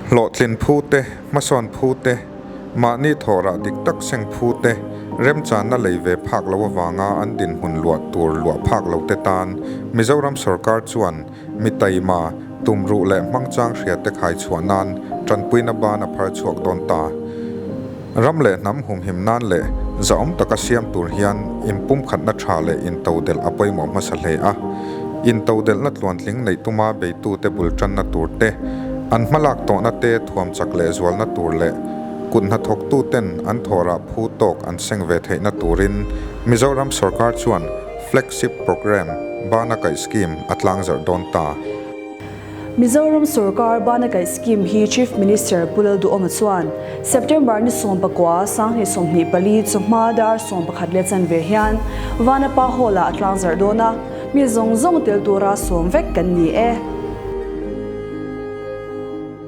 Hlawhtlin phu te, hmasawn phu te, mahni thawhrah dik tak seng phu te, remchanna lei ve phak lo avanga an dinhmun luah tur luah phak lo te tan Mizoram sawrkar chuan mi taima, tumruh leh hmangchang hria te khai chhuah nan tanpuina ban a phar chhuak dawn ta. Ram leh hnam humhim nan leh zahawm taka siam tur hian inpumkhatna tha leh intodelh a pawimawh hmasa hle a. Intodelhna tluantling neih tuma beitute bul tanna tur te, an hmalak tawhna te thuam chak leh zualna tur leh kut hnathawktuten an thawhrah phu tawk an seng ve theihna turin Mizoram sawrkar chuan Flagship Programme, Bana Kaih Scheme a tlangzarh dawn ta. Mizoram sawrkar Bana Kaih Scheme hi Chief Minister Pu Lalduhawma chuan September ni 19, 2024 chawhma dar 11 leh chanve hian Vanapa Hall-ah a tlangzarh dawn a, mi zawng zawng tel tura sawm vek kan ni e.